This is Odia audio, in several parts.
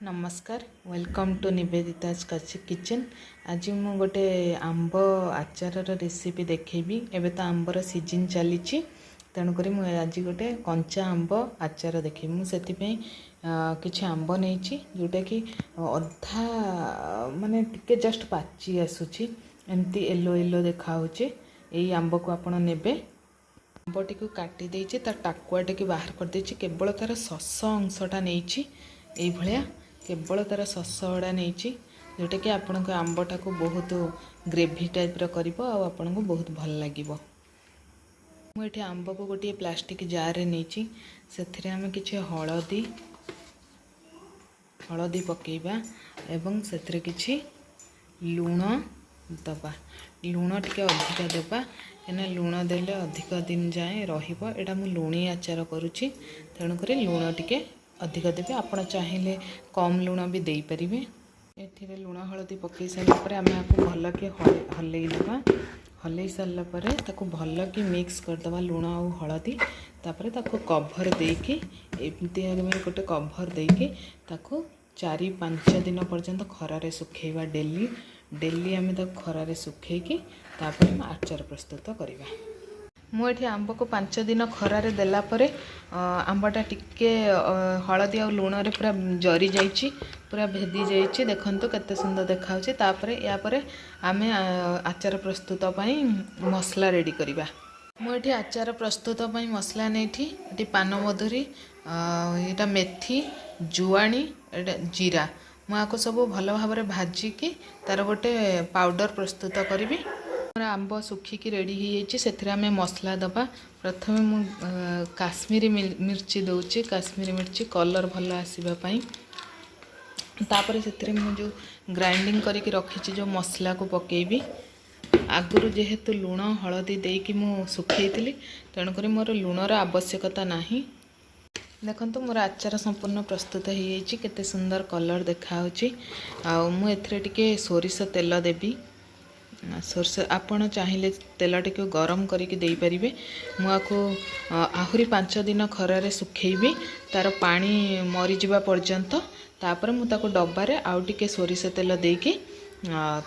ନମସ୍କାର, welcome to Nivedita's kitchen. ଆଜି ମୁଁ ଗୋଟେ ଆମ୍ବ ଆଚାରର ରେସିପି ଦେଖେଇବି। ଏବେ ତ ଆମ୍ବର ସିଜିନ୍ ଚାଲିଛି, ତେଣୁକରି ମୁଁ ଆଜି ଗୋଟେ କଞ୍ଚା ଆମ୍ବ ଆଚାର ଦେଖେଇବି। ମୁଁ ସେଥିପାଇଁ କିଛି ଆମ୍ବ ନେଇଛି, ଯେଉଁଟାକି ଅଧା ମାନେ ଟିକେ ଜଷ୍ଟ ପାଚି ଆସୁଛି, ଏମିତି ୟେଲୋ ୟେଲୋ ଦେଖାହେଉଛି। ଏଇ ଆମ୍ବକୁ ଆପଣ ନେବେ। ଆମ୍ବଟିକୁ କାଟି ଦେଇଛି, ତା ଟାକୁଆଟିକୁ ବାହାର କରିଦେଇଛି, କେବଳ ତା'ର ଶସ ଅଂଶଟା ନେଇଛି। ଏଇଭଳିଆ କେବଳ ତା'ର ଶସ ଗୁଡ଼ା ନେଇଛି, ଯେଉଁଟାକି ଆପଣଙ୍କ ଆମ୍ବଟାକୁ ବହୁତ ଗ୍ରେଭି ଟାଇପ୍ର କରିବ ଆଉ ଆପଣଙ୍କୁ ବହୁତ ଭଲ ଲାଗିବ। ମୁଁ ଏଠି ଆମ୍ବକୁ ଗୋଟିଏ ପ୍ଲାଷ୍ଟିକ୍ ଜାର୍ରେ ନେଇଛି। ସେଥିରେ ଆମେ କିଛି ହଳଦୀ ହଳଦୀ ପକାଇବା ଏବଂ ସେଥିରେ କିଛି ଲୁଣ ଦେବା। ଲୁଣ ଟିକେ ଅଧିକା ଦେବା, କାହିଁକିନା ଲୁଣ ଦେଲେ ଅଧିକ ଦିନ ଯାଏଁ ରହିବ। ଏଇଟା ମୁଁ ଲୁଣି ଆଚାର କରୁଛି, ତେଣୁକରି ଲୁଣ ଟିକେ ଅଧିକ ଦେବେ। ଆପଣ ଚାହିଁଲେ କମ୍ ଲୁଣ ବି ଦେଇପାରିବେ। ଏଥିରେ ଲୁଣ ହଳଦୀ ପକାଇ ସାରିଲା ପରେ ଆମେ ଆକୁ ଭଲକି ହଲେଇ ଦେବା। ହଲେଇ ସାରିଲା ପରେ ତାକୁ ଭଲକି ମିକ୍ସ କରିଦେବା ଲୁଣ ଆଉ ହଳଦୀ। ତାପରେ ତାକୁ କଭର୍ ଦେଇକି, ଏମିତି ଆମେ ଗୋଟେ କଭର୍ ଦେଇକି ତାକୁ 4-5 ଦିନ ପର୍ଯ୍ୟନ୍ତ ଖରାରେ ଶୁଖେଇବା। ଡେଲି ଡେଲି ଆମେ ତାକୁ ଖରାରେ ଶୁଖେଇକି ତାପରେ ଆମେ ଆଚାର ପ୍ରସ୍ତୁତ କରିବା। ମୁଁ ଏଠି ଆମ୍ବକୁ 5 ଦିନ ଖରାରେ ଦେଲା ପରେ ଆମ୍ବଟା ଟିକେ ହଳଦୀ ଆଉ ଲୁଣରେ ପୁରା ଜରି ଯାଇଛି, ପୁରା ଭେଦି ଯାଇଛି। ଦେଖନ୍ତୁ କେତେ ସୁନ୍ଦର ଦେଖାହେଉଛି। ତାପରେ ୟା ପରେ ଆମେ ଆଚାର ପ୍ରସ୍ତୁତ ପାଇଁ ମସଲା ରେଡ଼ି କରିବା। ମୁଁ ଏଠି ଆଚାର ପ୍ରସ୍ତୁତ ପାଇଁ ମସଲା ନେଇଠି ଏଠି ପାନମଧୁରୀ, ଏଇଟା ମେଥି, ଜୁଆଣି, ଏଇଟା ଜିରା। ମୁଁ ଆକୁ ସବୁ ଭଲ ଭାବରେ ଭାଜିକି ତାର ଗୋଟେ ପାଉଡ଼ର ପ୍ରସ୍ତୁତ କରିବି। ମୋର ଆମ୍ବ ଶୁଖିକି ରେଡ଼ି ହେଇଯାଇଛି। ସେଥିରେ ଆମେ ମସଲା ଦେବା। ପ୍ରଥମେ ମୁଁ କାଶ୍ମୀରୀ ମିର୍ଚି ଦେଉଛି। କାଶ୍ମୀରୀ ମିର୍ଚି କଲର୍ ଭଲ ଆସିବା ପାଇଁ। ତାପରେ ସେଥିରେ ମୁଁ ଯେଉଁ ଗ୍ରାଇଣ୍ଡିଙ୍ଗ କରିକି ରଖିଛି ଯେଉଁ ମସଲାକୁ ପକାଇବି। ଆଗରୁ ଯେହେତୁ ଲୁଣ ହଳଦୀ ଦେଇକି ମୁଁ ଶୁଖେଇଥିଲି, ତେଣୁକରି ମୋର ଲୁଣର ଆବଶ୍ୟକତା ନାହିଁ। ଦେଖନ୍ତୁ, ମୋର ଆଚାର ସମ୍ପୂର୍ଣ୍ଣ ପ୍ରସ୍ତୁତ ହେଇଯାଇଛି। କେତେ ସୁନ୍ଦର କଲର୍ ଦେଖାହେଉଛି। ଆଉ ମୁଁ ଏଥିରେ ଟିକେ ସୋରିଷ ତେଲ ଦେବି। ସୋରିଷ ଆପଣ ଚାହିଁଲେ ତେଲଟିକୁ ଗରମ କରିକି ଦେଇପାରିବେ। ମୁଁ ଆକୁ ଆହୁରି 5 ଦିନ ଖରାରେ ଶୁଖେଇବି, ତା'ର ପାଣି ମରିଯିବା ପର୍ଯ୍ୟନ୍ତ। ତାପରେ ମୁଁ ତାକୁ ଡବାରେ ଆଉ ଟିକେ ସୋରିଷ ତେଲ ଦେଇକି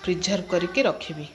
ପ୍ରିଜର୍ଭ କରିକି ରଖିବି।